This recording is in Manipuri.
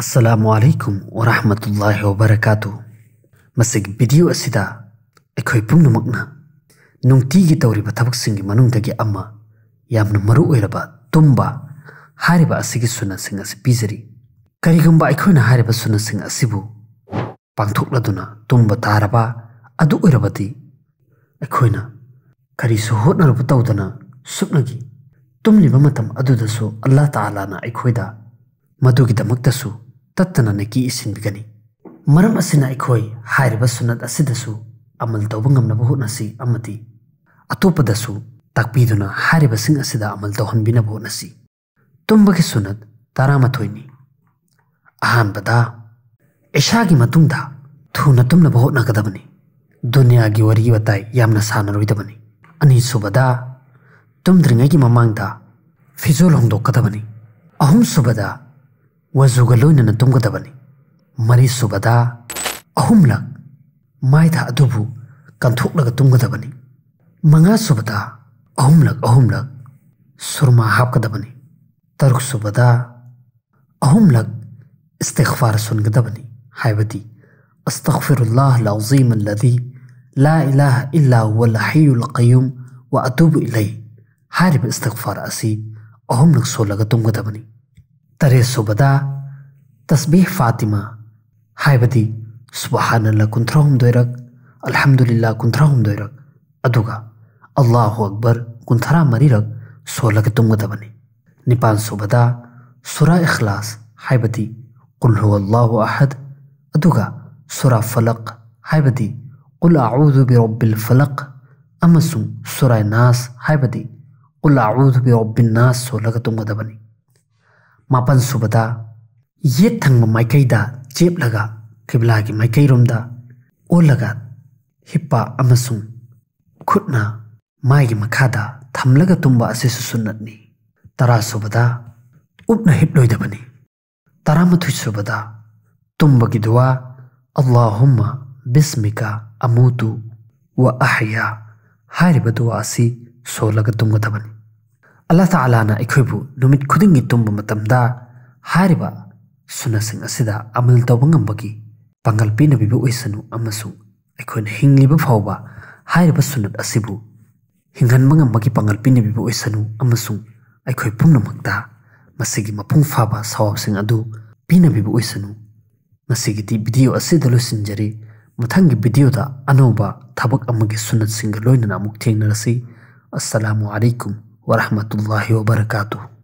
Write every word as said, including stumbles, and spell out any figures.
ꯑꯁꯂꯥꯃꯨ ꯑꯂꯥꯏꯀꯨꯝ ꯋꯔꯥꯍꯃꯇꯨꯜꯂꯥꯍꯤ ꯋꯕꯔꯀꯥꯇꯨ꯫ ꯃꯁꯤꯒꯤ ꯚꯤꯗꯤꯑꯣ ꯑꯁꯤꯗ ꯑꯩꯈꯣꯏ ꯄꯨꯝꯅꯃꯛꯅ ꯅꯨꯡꯇꯤꯒꯤ ꯇꯧꯔꯤꯕ ꯊꯕꯛꯁꯤꯡꯒꯤ ꯃꯅꯨꯡꯗꯒꯤ ꯑꯃ, ꯌꯥꯝꯅ ꯃꯔꯨ ꯑꯣꯏꯔꯕ ꯇꯨꯝꯕ ꯍꯥꯏꯔꯤꯕ ꯑꯁꯤꯒꯤ ꯁꯨꯟꯅꯠꯁꯤꯡ ꯑꯁꯤ ꯄꯤꯖꯔꯤ꯫ ꯀꯔꯤꯒꯨꯝꯕ ꯑꯩꯈꯣꯏꯅ ꯍꯥꯏꯔꯤꯕ ꯁꯨꯟꯅꯠꯁꯤꯡ ꯑꯁꯤꯕꯨ ꯄꯥꯡꯊꯣꯛꯂꯗꯨꯅ ꯇꯨꯝꯕ ꯇꯥꯔꯕ ꯑꯗꯨ ꯑꯣꯏꯔꯕꯗꯤ, ꯑꯩꯈꯣꯏꯅ ꯀꯔꯤꯁꯨ ꯍꯣꯠꯅꯔꯨꯕ ꯇꯧꯗꯅ ꯁꯨꯞꯅꯒꯤ ꯇꯨꯝꯂꯤꯕ ꯃꯇꯝ ꯑꯗꯨꯗꯁꯨ ꯑꯜꯂꯥꯍ ꯇꯥꯂꯥꯅ ꯑꯩꯈꯣꯏꯗ ꯃꯗꯨꯒꯤꯗꯃꯛꯇꯁꯨ ꯇꯠꯇꯅ ꯅꯦꯀꯤ ꯏꯁꯤꯟꯕꯤꯒꯅꯤ꯫ ꯃꯔꯝ ꯑꯁꯤꯅ ꯑꯩꯈꯣꯏ ꯍꯥꯏꯔꯤꯕ ꯁꯨꯟꯅꯠ ꯑꯁꯤꯗꯁꯨ ꯑꯃꯜ ꯇꯧꯕ ꯉꯝꯅꯕ ꯍꯣꯠꯅꯁꯤ ꯑꯃꯗꯤ ꯑꯇꯣꯞꯄꯗꯁꯨ ꯇꯥꯛꯄꯤꯗꯨꯅ ꯍꯥꯏꯔꯤꯕꯁꯤꯡ ꯑꯁꯤꯗ ꯑꯃꯜ ꯇꯧꯍꯟꯕꯤꯅꯕ ꯍꯣꯠꯅꯁꯤ꯫ ꯇꯨꯝꯕꯒꯤ ꯁꯨꯟꯅꯠ ꯇꯔꯥꯃꯥꯊꯣꯏꯅꯤ꯫ ꯑꯍꯥꯟꯕꯗ, ꯏꯁꯥꯒꯤ ꯃꯇꯨꯡꯗ ꯊꯨꯅ ꯇꯨꯝꯅꯕ ꯍꯣꯠꯅꯒꯗꯕꯅꯤ꯫ ꯗꯨꯅꯤꯌꯥꯒꯤ ꯋꯥꯔꯤ ꯋꯥꯇꯥꯏ ꯌꯥꯝꯅ ꯁꯥꯟꯅꯔꯣꯏꯗꯕꯅꯤ꯫ ꯑꯅꯤꯁꯨꯕꯗ, ꯇꯨꯝꯗ꯭ꯔꯤꯉꯩꯒꯤ ꯃꯃꯥꯡꯗ ꯐꯤꯖꯣꯜ ꯍꯣꯡꯗꯣꯛꯀꯗꯕꯅꯤ꯫ ꯑꯍꯨꯝꯁꯨꯕꯗ, ꯋꯖꯨꯒ ꯂꯣꯏꯅꯅ ꯇꯨꯝꯒꯗꯕꯅꯤ꯫ ꯃꯔꯤꯁꯨꯕꯗ, ꯑꯍꯨꯝꯂꯛ ꯃꯥꯏꯊ ꯑꯗꯨꯕꯨ ꯀꯟꯊꯣꯛꯂꯒ ꯇꯨꯝꯒꯗꯕꯅꯤ꯫ ꯃꯉꯥꯁꯨꯕꯗ, ꯑꯍꯨꯝꯂꯛ ꯑꯍꯨꯝꯂꯛ ꯁꯨꯔꯃꯥ ꯍꯥꯞꯀꯗꯕꯅꯤ꯫ ꯇꯔꯨꯛꯁꯨꯕꯗ, ꯑꯍꯨꯝꯂꯛ ꯏꯁꯇꯤꯒꯐꯥꯔ ꯁꯣꯟꯒꯗꯕꯅꯤ, ꯍꯥꯏꯕꯗꯤ, "ꯑꯁꯇꯒꯐꯤꯔꯨꯜꯂꯥꯍ ꯑꯜ-ꯑꯖꯤꯝ ꯑꯜꯂꯗꯤ ꯂꯥ ꯏꯂꯥꯍ ꯏꯜꯂꯥ ꯍꯨꯋꯜ ꯍꯩꯌꯨꯜ ꯀꯌꯨꯝ ꯋ ꯑꯇꯨꯕꯨ ꯏꯂꯩ" ꯍꯥꯏꯔꯤꯕ ꯏꯁꯇꯤꯒꯐꯥꯔ ꯑꯁꯤ ꯑꯍꯨꯝꯂꯛ ꯁꯣꯜꯂꯒ ꯇꯨꯝꯒꯗꯕꯅꯤ꯫ ꯇꯔꯦꯠꯁꯨꯕꯗ, ꯇꯁꯕꯤꯍ ꯐꯥꯇꯤꯃꯥ, ꯍꯥꯏꯕꯗꯤ, "ꯁꯨꯕꯍꯥꯅꯜꯂꯥꯍ" ꯀꯨꯟꯊ꯭ꯔꯥꯍꯨꯝꯗꯣꯏꯔꯛ, "ꯑꯜꯍꯝꯗꯨꯂꯤꯜꯂꯥꯍ" ꯀꯨꯟꯊ꯭ꯔꯥꯍꯨꯝꯗꯣꯏꯔꯛ, ꯑꯗꯨꯒ "ꯑꯜꯂꯥꯍꯨ ꯑꯛꯕꯔ" ꯀꯨꯟꯊ꯭ꯔꯥ ꯃꯔꯤꯔꯛ ꯁꯣꯜꯂꯒ ꯇꯨꯝꯒꯗꯕꯅꯤ꯫ ꯅꯤꯄꯥꯟꯁꯨꯕꯗ, ꯁꯨꯔꯥ ꯏꯈ꯭ꯂꯥꯁ, ꯍꯥꯏꯕꯗꯤ "ꯀꯨꯜ ꯍꯨꯋꯜꯂꯥꯍꯨ ꯑꯍꯗ", ꯑꯗꯨꯒ ꯁꯨꯔꯥ ꯐꯂꯛ, ꯍꯥꯏꯕꯗꯤ "ꯀꯨꯜ ꯑꯑꯨꯗꯨ ꯕꯤꯔꯕꯤꯜ ꯐꯂꯛ", ꯑꯃꯁꯨꯡ ꯁꯨꯔꯥ ꯅꯥꯁ, ꯍꯥꯏꯕꯗꯤ "ꯀꯨꯜ ꯑꯑꯨꯗꯨ ꯕꯤꯔꯕꯤꯟ ꯅꯥꯁ" ꯁꯣꯜꯂꯒ ꯇꯨꯝꯒꯗꯕꯅꯤ꯫ ꯃꯥꯄꯟꯁꯨꯕꯗ, ꯌꯦꯠ ꯊꯪꯕ ꯃꯥꯏꯀꯩꯗ ꯆꯦꯞꯂꯒ ꯀꯤꯕ꯭ꯂꯥꯒꯤ ꯃꯥꯏꯀꯩꯔꯣꯝꯗ ꯑꯣꯜꯂꯒ ꯍꯤꯞꯄ ꯑꯃꯁꯨꯡ ꯈꯨꯠꯅ ꯃꯥꯏꯒꯤ ꯃꯈꯥꯗ ꯊꯝꯂꯒ ꯇꯨꯝꯕ ꯑꯁꯤꯁꯨ ꯁꯨꯟꯅꯠꯅꯤ꯫ ꯇꯔꯥꯁꯨꯕꯗ, ꯎꯞꯅ ꯍꯤꯞꯂꯣꯏꯗꯕꯅꯤ꯫ ꯇꯔꯥꯃꯥꯊꯣꯏꯁꯨꯕꯗ, ꯇꯨꯝꯕꯒꯤ ꯗꯨꯋꯥ "ꯑꯜꯂꯥꯍꯨꯝꯃ ꯕꯤꯁꯃꯤꯀ ꯑꯃꯨꯇꯨ ꯋ ꯑꯍꯌꯥ" ꯍꯥꯏꯔꯤꯕ ꯗꯨꯋꯥ ꯑꯁꯤ ꯁꯣꯜꯂꯒ ꯇꯨꯝꯒꯗꯕꯅꯤ꯫ ꯑꯜꯂꯥꯍ ꯇꯥꯂꯥꯅ ꯑꯩꯈꯣꯏꯕꯨ ꯅꯨꯃꯤꯠ ꯈꯨꯗꯤꯡꯒꯤ ꯇꯨꯝꯕ ꯃꯇꯝꯗ ꯍꯥꯏꯔꯤꯕ ꯁꯨꯅꯠꯁꯤꯡ ꯑꯁꯤꯗ ꯑꯃꯜ ꯇꯧꯕ ꯉꯝꯕꯒꯤ ꯄꯥꯡꯒꯜ ꯄꯤꯅꯕꯤꯕ ꯑꯣꯏꯁꯅꯨ, ꯑꯃꯁꯨꯡ ꯑꯩꯈꯣꯏꯅ ꯍꯤꯡꯂꯤꯕ ꯐꯥꯎꯕ ꯍꯥꯏꯔꯤꯕ ꯁꯨꯅꯠ ꯑꯁꯤꯕꯨ ꯍꯤꯡꯍꯟꯕ ꯉꯝꯕꯒꯤ ꯄꯥꯡꯒꯜ ꯄꯤꯅꯕꯤꯕ ꯑꯣꯏꯁꯅꯨ, ꯑꯃꯁꯨꯡ ꯑꯩꯈꯣꯏ ꯄꯨꯝꯅꯃꯛꯇ ꯃꯁꯤꯒꯤ ꯃꯄꯨꯡ ꯐꯥꯕ ꯁꯋꯥꯕꯁꯤꯡ ꯑꯗꯨ ꯄꯤꯅꯕꯤꯕ ꯑꯣꯏꯁꯅꯨ꯫ ꯉꯁꯤꯒꯤꯗꯤ ꯚꯤꯗꯤꯑꯣ ꯑꯁꯤꯗ ꯂꯣꯏꯁꯤꯟꯖꯔꯤ꯫ ꯃꯊꯪꯒꯤ ꯚꯤꯗꯤꯑꯣꯗ ꯑꯅꯧꯕ ꯊꯕꯛ ꯑꯃꯒꯤ ꯁꯨꯅꯠꯁꯤꯡꯒ ꯂꯣꯏꯅꯅ ꯑꯃꯨꯛ ꯊꯦꯡꯅꯔꯁꯤ꯫ ꯑꯁꯁꯂꯥꯃꯨ ꯑꯂꯩꯀꯨꯝ ꯋꯔꯍꯃꯇꯨꯜꯂꯥꯍꯤ ꯋꯕꯔꯀꯥꯇꯨꯍ꯫